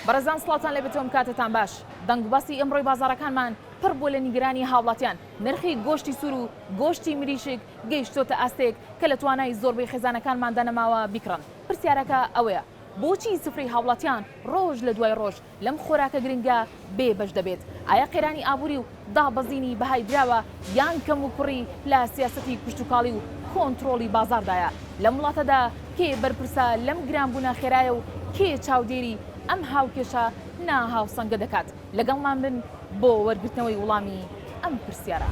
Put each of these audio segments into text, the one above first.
بەڕێزان سڵاوتان لێبێت و ئەم کاتەتان باش. دەنگوباسی ئەمڕۆی بازاڕەکانمان پڕ بووە لە نیگەرانی هاوڵاتیان، نرخی گۆشتی سوور و گۆشتی مریشک گەیشتۆتە ئاستێک کە لە توانای زۆربەی خێزانەکانماندا نەماوە بیکڕن. پرسیارەکە ئەوەیە بۆچی سفرەی هاوڵاتیان ڕۆژ لە دوای ڕۆژ لەم خۆراکە گرنگە بێ بەش دەبێت؟ ئایا قەیرانی ئابووری و دابەزینی بەهای دراوە یان کەموکوڕی لە سیاسەتی کشتوکاڵی و کۆنترۆڵی بازاڕدایە؟ لەم وڵاتەدا کێ بەرپرسە لەم گرانبوونە خێرایە و کێ چاودێری ئەم هاوکێشە ناهاوسەنگە دەکات؟ لەگەڵمان بن بۆ وەرگرتنەوەی وڵامی ئەم پرسیارە.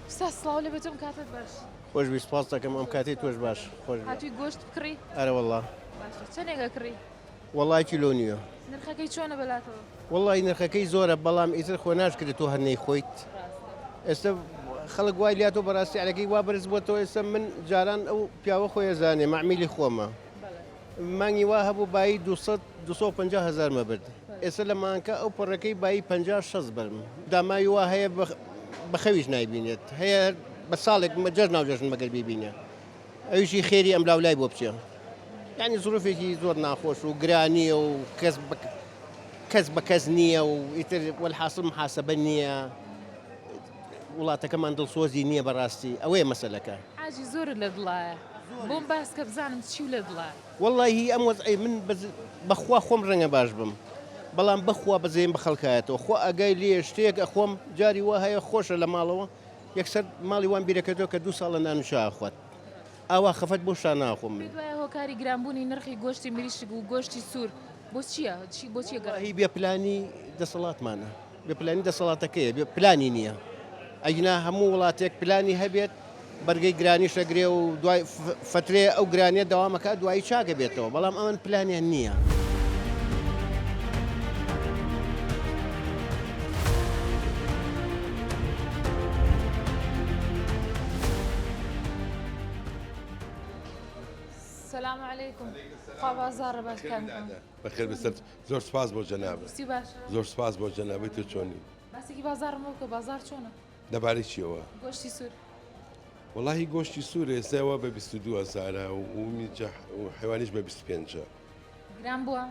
ئوستاز سڵاو لێ بێت ئەم کاتەت باش. خۆش بی سپاس دەکەم ئەم کاتەی تۆش باش خۆش بی. هاتووی گۆشت بکڕی؟ ئەرە وەڵا. باشە چەنێک ئەکڕی؟ وەڵای کیلۆ نییە. نرخەکەی چۆنە بەلاتەوە؟ وەڵی نرخەکەی زۆرە بەڵام ئیتر خۆ ناشکرێت تۆ هەر نەیخۆیت ئێستا خەڵک وای لاتۆ بەڕاستی عەرەکەی وا بەرز بۆتەوە ئێستا من جاران ئەو پیاوە خۆی ئەزانێ مەعمیلی خۆمە مانگی وا هەبوو بایی 200 250 هزار مەبرد ئێستا لە مانکە ئەو پڕەکەی بایی 50 60 بەرم داماوی وا هەیە بە خەویش نایبینێت هەیە بە ساڵێک جەژ ناو جەژن مەگەر بیبینێ ئەویشی خێری ئەملاولای بۆ بچێ یعنی زروفێکی زۆر ناخۆش و گرانیە و کەس کەس بە کەس نییە و ئیتر وەلحاسڵ محاسبە نییە وڵاتەکەمان دڵسۆزی نییە بەڕاستی ئەوەیە مەسەلەکە. حاجی زۆرت لە دڵایە بۆم باس کە بزانم چیو لە دڵایە. وەڵاهی ئەم وەزعەی من بەخوا خۆم ڕەنگە باش بم بەڵام بەخوا بەزەیم بە خەڵکایەتەوە خوا ئاگای لێیە شتێک ئەخۆم جاری وا هەیە خۆشە لە ماڵەوە یەکسەر ماڵی وام بیرەکەتەوە کە دوو ساڵە نان و چا ئەخوات ئاوا خەفەت بۆ شتا ناخۆم من. پێت وایە هۆکاری گرانبوونی نرخی گۆشتی مریشک و گۆشتی سوور بۆ چییە؟ چی بۆ چییە گەڕ؟ وەڵاهی بێ پلانی دەسەڵاتمانە بێ پلانی دەسەڵاتەکەیە بێ پلانی نییە ئەگینا هەموو وڵاتێک پلانی هەبێت بەرگەی گرانیش ئەگرێ و دوای فەترێ ئەو گرانیە دەوامەکە دوایی چاکە بێتەوە بەڵام ئەمن پلانیان نییە. سلام علیکم خوا بازاڕە باش کاک محمد. بەخێر بێ سەر زۆر سپاس بۆ جەنابت. سی باشە. زۆر سپاس بۆ جەنابت تۆ چۆنی؟ باسێکی بازاڕم بۆ بکە بازاڕ چۆنە؟ لەبارەی چیەوە؟ گۆشتی سوور. وەڵاهی گۆشتی سوور ئێستا وا بە 22 هەزارە و میجە و حیوانیش بە 25 گران بووە؟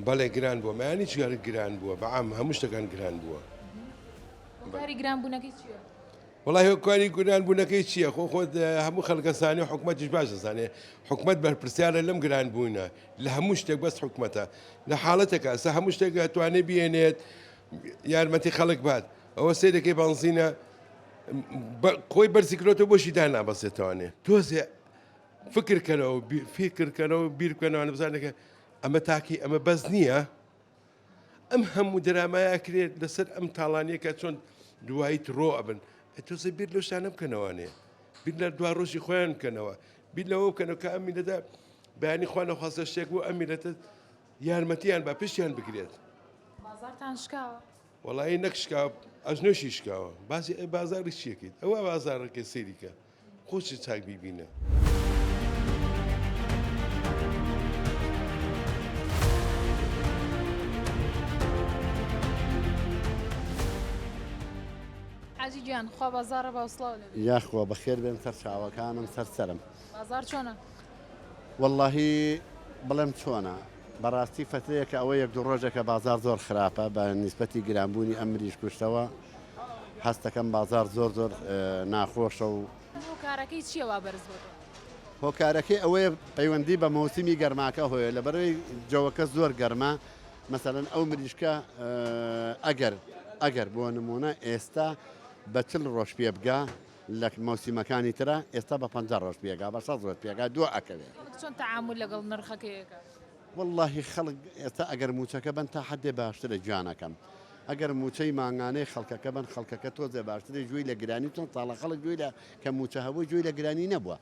بەڵێ گران بووە مایانی چگار گران بووە بەعام هەموو شتەکان گران بووە. هۆکاری گران بوونەکەی چییە؟ وەڵاهی هۆکاری گران بوونەکەی چییە خۆ خۆت هەموو خەڵکەسانی و حکومەتیش باش دەزانێ حکومەت بەرپرسیارە لەم گران بوونە لە هەموو شتێک بەس حکومەتە لە حاڵەتێکە ئەستا هەموو شتێک ئەتوانێ بێنێت یارمەتی خەڵک بات ئەوە سەیرەکەی بەنزینە خۆی بەرزی کرۆتەوە بۆشی دانابەسێتوانێ تۆزێ فکر کەنەوە فکر کەنەوە بیر بکەنەوە بزانەکە ئەمە تاکی ئەمە بەس نییە ئەم هەموو درامایە کرێت لەسەر ئەم تاڵانیەکە چۆن دوایی ترۆ ئەبن تۆزە بیر لەو شتانە بکەنەوانێ بیر لە دوا ڕۆژی خۆیان بکەنەوە بیر لەوە بکەنەوە کە ئەم میلەتە بەیانی خوا نەخواستە شتێک بوو ئەم میلەتە یارمەتیان بە پشتیان بگرێت بازاڕتان شکاوە؟ وەڵایی نەک شکاوە ئەژنۆشی شکاوە باسی ئەی بازاڕی چیەکەیت ئەوە بازاڕەکەی سەیری کە خۆشی چاک بیبینە. حاجی گیان خوا بازاڕە باو سڵاو لێ بێ. یاخوا بەخێر بێن سەر چاوەکانم سەر سەرم. بازاڕ چۆنە؟ وەڵاهی بڵێم چۆنە بەڕاستی فەترەیەکە ئەوە یەک دوو ڕۆژێکە بازاڕ زۆر خراپە بە نیسبەتی گرانبوونی ئەم مریشک کوشتەوە هەستەکەم بازاڕ زۆر زۆر ناخۆشە و هۆکارەکەی چییە وا بەرز بۆتەوە؟ هۆکارەکەی ئەوەیە پەیوەندی بە مەوسیمی گەرماکە هۆیە لەبەرئەوەی جەوەکە زۆر گەرمە مەسەلەن ئەو مریشکە ئەگەر ئەگەر بۆ نمونە ئێستا بە چل ڕۆژ پێ بگا لە مەوسیمەکانی ترا ئێستا بە 50 ڕۆژ پێگا بە 60 ڕۆژ پێگا دوو ئەکەوێ. خەڵک چۆن تەعامول لەگەڵ نرخەکەی ئەکا؟ وەڵاهی خەڵک ئێستا ئەگەر موچەکە بەن تا حەدێ باشترە گیانەکەم ئەگەر موچەی مانگانەی خەڵکەکە بەن خەڵکەکە تۆزێ باشترە گوێی لە گرانی چەند ساڵە خەڵک گوێی لە کە موچە هەبوو گوێی لە گرانی نەبووە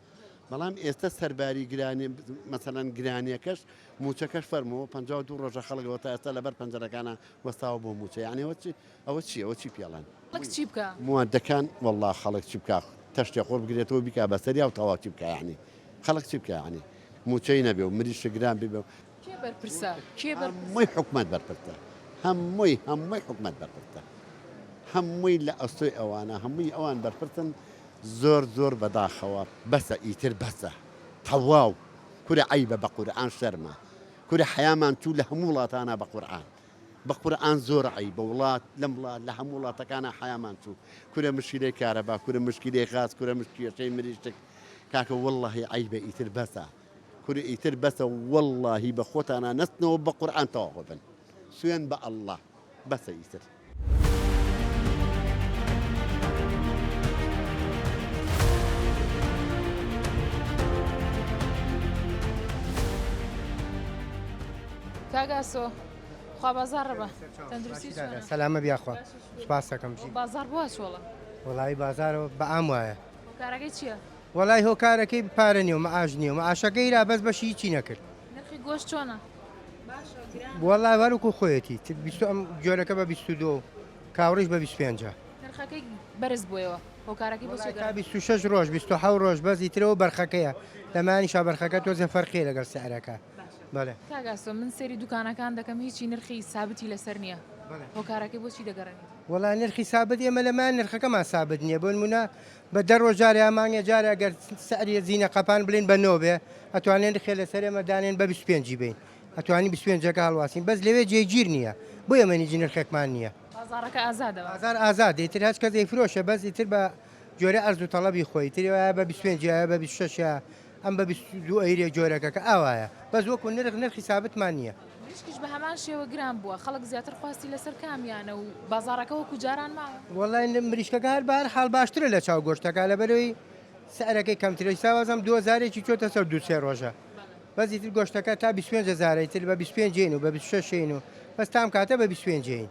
بەڵام ئێستا سەرباری گرانی مەسەلەن گرانیەکەش موچەکەش فەرموو 52 ڕۆژە خەڵک تا ئێستا لەبەر پەنجەرەکانە وەستاوە بۆ موچە یعنی ئەوە چی ئەوە چیە ئەوە چی پێڵێن خەڵک چی بکا؟ موادەکان وەڵا خەڵک چی بکا تەشتێ خۆ بگرێتەوە بیکا بەسەریا و تەواو چی بکا یعنی خەڵک چی بکا یعنی موچەی نەبێ و مریشک گران ببێ و. کێ بەرپرسە؟ کێ بەرپرسە؟ هەمووی حکومەت بەرپرسە هەمووی هەمووی حکومەت بەرپرسە. هەمووی لە ئەستۆی ئەوانە هەمووی ئەوان بەرپرسن زۆر زۆر بەداخەوە بەسە ئیتر بەسە تەواو کورە عەیبە بە قورئان شەرمە کورە حەیامان چوو لە هەموو وڵاتانا بە قورئان بە قورئان زۆر عەیبە وڵات لەم وڵات لە هەموو وڵاتەکانا حەیامان چوو کورە مشکیلەی کارەبا کورە مشکیلەی غاز کورە مشکیەشەی مریشک کاکە وەڵڵاهی عەیبە ئیتر بەسە کورە ئیتر بەسە وەڵڵاهی بە خۆتانا نەچنەوە بە قورئان تەواو بن سوێن بە اللە بەسە ئیتر. کاک ئاسۆ خوا بازاڕە بە تەندروستی چۆنە؟ سەلامە بیاخوا سوپاس دەکەم بژی. بازاڕ بۆ چۆڵە؟ وەڵایی بازاڕەوە بە عام وایە. هۆکارەکەی چییە؟ وەڵای هۆکارەکەی پارە نیە و معاش نیە و معاشەکەی را بەس بەشی هیچی نەکرد. نرخی گۆشت چۆنە؟ باشە گرانە؟ وەڵا هەروەکو خۆیەتی بیست ئەم جۆرەکە بە 22 و کاوڕیش بە 25. نرخەکەی بەرز بۆیەوە هۆکارەکەی بۆ چیە؟ تا 26 ڕۆژ 27 ڕۆژ بەس ئیترەوە بەرخەکەیە لەمانیشا بەرخەکە تۆزێ فەرقیە لەگەڵ سعرەکە بەڵێ. کاک ئاسۆ من سەیری دوکانەکان دەکەم هیچی نرخی سابتی لەسەر نییە هۆکارەکەی بۆچی دەگەڕێنیت؟ وەڵا نرخی سابت ئێمە لەمان نرخەکەمان سابت نییە بۆ نمونە بە دە ڕۆژ جارێ یا مانگێ جارێ ئەگەر سعری زینە قەپان بڵێن بە نۆ بێ ئەتوانێن نرخێ لەسەر ئێمە دانێن بە 25 ی بین ئەتوانی 25ەکە هەڵواسین بەس لەوێ جێگیر نییە بۆ ئێمە نیجی نرخێکمان نییە. بازاڕەکە ئازادە. بازار ئازادە ئیتر هەچ کەس ئەیفرۆشێ بەس ئیتر بە جۆرە ئەرز و تەڵەبی خۆی ئیتر ئەوە بە 25 یا بە 26 یا ئەم بە 22 ئەیرێ جۆرەکە کە ئاوایە بەس وەکو نرخ نرخی سابتمان نییە. مریشکیش بە هەمان شێوە گران بووە، خەڵک زیاتر خواستی لەسەر کامیانە و بازاڕەکە وەکو جاران ماوە؟ وەڵای مریشکەکە هەر بە هەر حاڵ باشترە لە چاو گۆشتەکە لەبەرئەوەی سعرەکەی کەمترە ئیستا وازم دوو هەزارێکی چۆتە سەر دوو سێ ڕۆژە بەس ئیتر گۆشتەکە تا 25 هەزارە ئیتر بە 25 ین و بە 26 ین و بەس تام کاتە بە 25 ین.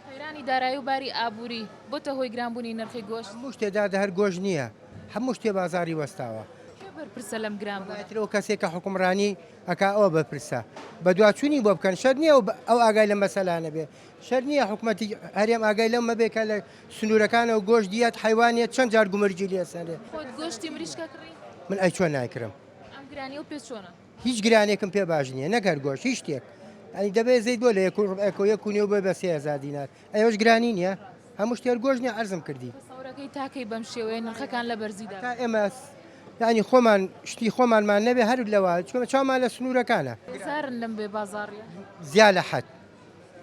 قەیرانی دارایی و باری ئابووری بۆتە هۆی گرانبوونی نرخی گۆشت؟ هەموو شتێ دادە هەر گۆشت نییە هەموو شتێ بازاڕی وەستاوە. کێ بەرپرسە لەم گرانبوونە؟ وەڵا ئیتر ئەو کەسێک کە حوکمڕانی ئەکا ئەوە بەرپرسە بەدواچونی بۆ بکەن شەرت نیە ئەو ئاگای لەم مەسەلانە بێ شەرت نیە حکومەتی هەرێم ئاگای لەم مەبێ کە لە سنوورەکانەوە گۆشت دیات حیوانیە چەند جار گومرگی لێ سەنرێ. خۆت گۆشتی مریشکە کڕی؟ من ئەی چۆن نایکرم. ئەم گرانیەو پێ چۆنە؟ هیچ گرانێکم پێ باش نییە نەک هەر گۆشت هیچ شتێک یانی دەبێ زەیت بۆ لە یەک و ڕبعێک و یەک و نێو بۆ بە 3000 دینار ئەوەش گرانی نییە هەموو شتێک گۆشت نییە عەرزم کردی. تەسەورەکەی تا کەی بەم شێوەیە نرخەکان لە بەرزیدا تا ئێمە یانی خۆمان شتی خۆمانمان نەبێ هەر لەوە چونکە چاومان لە سنوورەکانە. بێزارن لەم بێ بازاڕیە؟ زیا لە حەد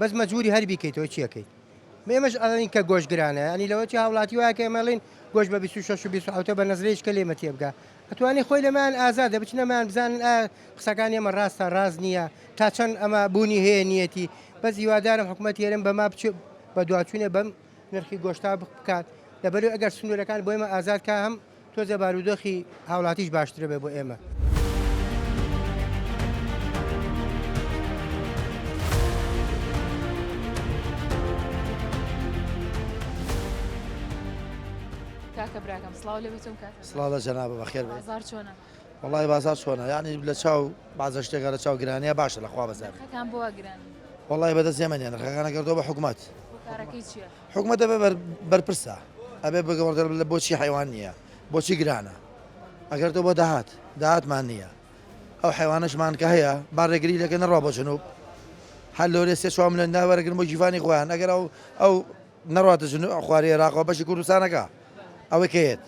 بەس مەجبوری هەر بیکەیتەوە چیەکەیت ئێمەش ئەڵێین کە گۆشت گرانە یانی لەوە چی هاوڵاتی وایە کە ئێمە ئەڵێین گۆشت بە 26 و 27 بە نەزرەیش کە لێمە تێبگا ئەتوانی خۆی لەمان ئازادە بچنە مان بزانن ئایا قسەکانی ئێمە ڕاستە ڕاست نییە تا چەند ئەمە بوونی هەیە نیەتی بەس هیوادارم حکومەتی هەرێم بەما بچێ بەدواچوونێ بەم نرخی گۆشتا بکات لەبەرئەوەی ئەگەر سنوورەکان بۆ ئێمە ئازاد کا هەم تۆزێ بارودۆخی هاوڵاتیش باشترە بێ بۆ ئێمە. کاکە براکەم سڵاو لێ بێتم کاتە سڵاو لە جەنابە بەخێر بێی. بازاڕ چۆنە؟ وەڵای بازاڕ چۆنە یانی لە چاو بازە شتێکە لە چاو گرانیە باشە لە خوا بەزیاد. نرخەکان بۆ وا گرانن؟ وەڵای بەدەست ئێمە نیە نرخەکان ئەگەڕێتەوە بە حکومەت. هۆکارەکەی چیە؟ حکومەت ئەبێ بەرپرسە ئەبێ بگەڕێتەوە لە بۆچی حەیوان نییە بۆچی گرانە ئەگەرێتەوە بۆ داهات داهاتمان نییە ئەو حەیوانەشمان کە هەیە با ڕێگری لەکە نەڕوا بۆ جنوب هەر لۆرێ سێ چوار ملیۆن دینار وەرەگرن بۆ گیرفانی خۆیان ئەگەر ئەو ئەو نەڕواتە جنوب خواری عێراقەوە بەشی کوردستانەکە ئەوەی کە یەت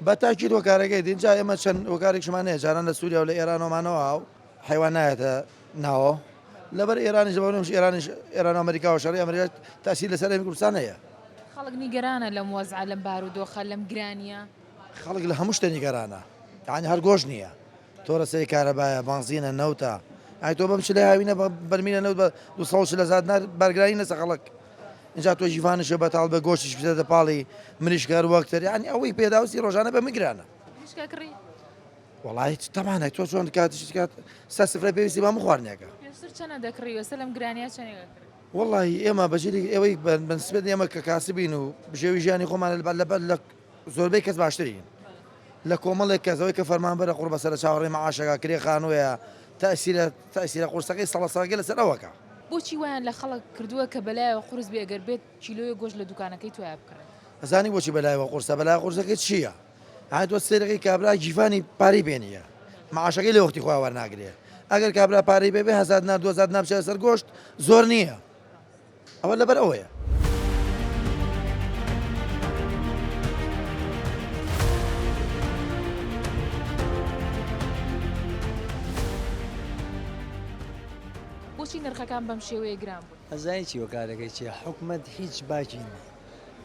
بە تاکید هۆکارەکەی دین جا ئێمە چەند هۆکارێکشمان هەیە جاران لە سووریا و لە ئێرانەوەمانەوە و حەیوان نایەتە ناوە لەبەر ئێرانیش لەبەر ئێرانیش ئێران و ئەمریکا و شەڕی ئەمریکا تاسیر لەسەر هەرێمی کوردستان هەیە. خەڵک نیگەرانە لەم وەزعە لەم بارودۆخە لەم گرانیە؟ خەڵک لە هەموو شتێ نیگەرانە یانی هەر گۆشت نییە تۆ رەسەی کارەبایە بەنزینە نەوتە ئای تۆ بەم چلەی هاوینە بە بەرمیلە نەوت بە 240 هەزار دینار بارگرانی لەسەر خەڵک اینجا تۆ ژیوانشە بەتاڵ بە گۆشتیش بدەتە پاڵی مریشک هەر وەکتر یانی ئەوەی پێداویستی ڕۆژانە بە مگرانە. مریشکە کڕی؟ وەڵایی تەمانە تۆ چۆن کاتیش کات سەر سفرە پێویستی بە هەموو خواردنێکە. پێشتر چەنە دەکڕی ئێستا لەم گرانیە چەنێک ئەکڕی؟ وەڵایی ئێمە بەجێ ئێوەی بەنسبەت ئێمە کە کاسبین و بژێوی ژیانی خۆمان لە لە زۆربەی کەس باشترین لە کۆمەڵێک کەس ئەوەی کە فەرمانبەرە قوڕ بەسەرە چاوەڕێی مەعاشەکە کرێ خانووەیە تەئسیرە تەئسیرە قورسەکەی سەڵەسەڵەکەی لەسەر ئەوەکە. بۆچی وایان لە خەڵک کردووە کە بەلایەوە قورس بێ گەر بێت کیلۆیەک گۆشت لە دوکانەکەی تۆیا بکڕێت؟ ئەزانی بۆچی بەلایەوە قورسە بەلای قورسەکەی چییە؟ ئایا تۆ سەیرەکەی کابرا گیرفانی پارەی پێ نییە معاشەکەی لە وەختی خۆیان وەرناگرێ ئەگەر کابرا پارەی پێ بێ هەزار دینار 2000 دینار بچێتە سەر گۆشت زۆر نییە ئەوە لەبەر ئەوەیە. بۆچی نرخەکان بەم شێوەیە گران بوون؟ ئەزانی چی هۆکارەکەی چیە حکومەت هیچ باکی نیە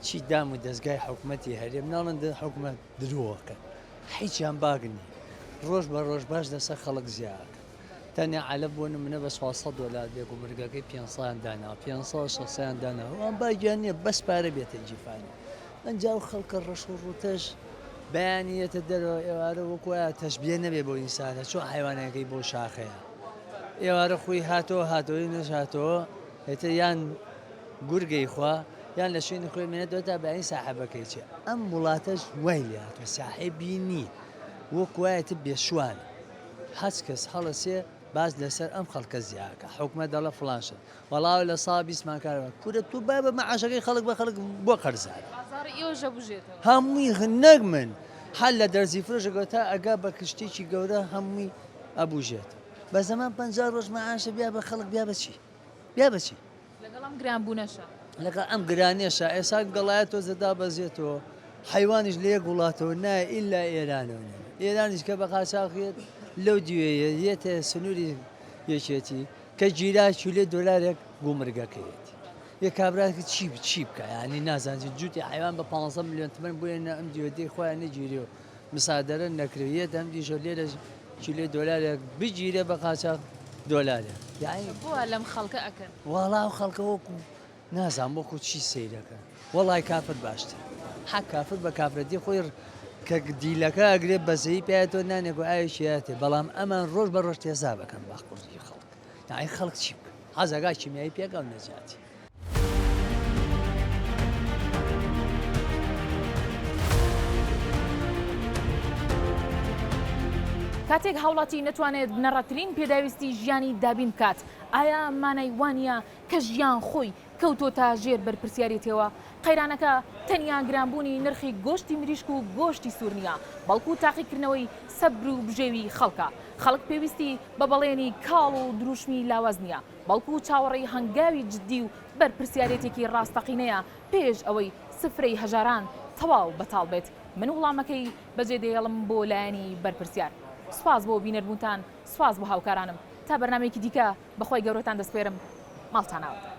چی دام و دەزگای حکومەتی هەرێم ناڵێن حکومەت درۆ ئەکەن هیچیان باک نیە ڕۆژ بە ڕۆژ باج لەسەر خەڵک زیا ئەکەن تەنیا عەلەف بۆ نمونە بە 400 دۆلار بێ گومرگەکەی 500 دانا 500 600 دانا ئەوان باگیان نییە بەس پارە بێتە گیرفانی ئەنجا ئەو خەڵکە ڕەش و ڕووتەش بەیانی یەتە دەرەوە ئێوارە وەکو وایە تەشبیە نەبێ بۆ ئینسانە چۆن حەیوانەکەی بۆ شاخەیە ئێوارە خۆی هاتەوە هاتەوەی نەشاتەوە ئێتر یان گورگەی خوا یان لە شوێنی خۆی مێنێتەوە تا بەیانی ساحێبەکەی چێ ئەم وڵاتەش وای لێ هاتووە ساحێبی نییە وەک وایە تر بێشوانە هەچ کەس هەڵەسێ باس لەسەر ئەم خەڵکە زیاکە حکومەت دەڵێ فڵان شت وەڵا لە سا بیستمان کارەبا کورە تۆ با بە مەعاشەکەی خەڵک بە خەڵک بۆ قەرزارە بازاڕی ئێوەش دەبوژێتەوە. هەمووی نەک من هەر لە دەرزی فرۆشێکەوە تا ئەگا بە کشتێکی گەورە هەمووی ئەبوژێتەوە بە زەمان 50 ڕۆژ مەعاشە بیا بە خەڵک بیا بە چی بیا بە چی لەگەڵ ئەم گرانبوونەشا. لەگەڵ ئەم گرانیەشا ئێسا گەڵایە تۆزێ دابەزێتەوە حەیوانیش لە یەک وڵاتەوە نایە ئیلا ئێرانەوە نەبێ ئێرانیش کە بە قاچاخ یەت لەو دیوێیە یەتە سنووری یەکێتی کە گیرا کیلۆ دۆلارێک گومرگەکەیەتی یە کابراکە چی چی بکە یانی نازانم چی جووتی حەیوان بە 15 ملیۆن تمەن بۆیە ئەم دیوە دێ خۆیان نەگیرێ و مسادەرە نەکرێ یەت ئەم دیشە لێرە کیلۆ دۆلارێک بگیرێ بە قاچاخ دۆلارێک یانی بۆ لەم خەڵکە ئەکەن. وەڵا ئەو خەڵکە وەکو نازانم وەکو چی سەیرەکەن وەڵای کافر باشتر حەق کافر بە کافرەتی خۆی کە دیلەکە ئەگرێ بەزەیی پێیەتەوە نانێک و ئاوێکی یاتێ بەڵام ئەمان ڕۆژ بە ڕۆژ تێزا بەکەن بە قوڕگی خەڵک یانی خەڵک چی بکە حەزەکا کیمیایی پێکا و نەجاتی. کاتێک هاوڵاتی نەتوانێت بنەڕەترین پێداویستی ژیانی دابین بکات، ئایا مانای وانییە کە ژیان خۆی کەوتۆتە ژێر بەرپرسیارێتیەوە؟ قەیرانەکە تەنیا گرانبوونی نرخی گۆشتی مریشک و گۆشتی سوور نییە، بەڵکو تاقیکردنەوەی سەبر و بژێوی خەڵکە. خەڵک پێویستی بە بەڵێنی کاڵ و دروشمی لاواز نییە، بەڵکو چاوەڕێی هەنگاوی جددی و بەرپرسیارێتێکی ڕاستەقینەیە پێش ئەوەی سفرەی هەژاران تەواو بەتاڵ بێت. من وڵامەکەی بەجێدەهێڵم بۆ لایەنی بەرپرسیار. سوپاس بۆ بینەربوونتان، سوپاس بۆ هاوکارانم. تا بەرنامەیەکی دیکە بەخوای گەورەتان دەسپێرم. ماڵتان ئاوەدان.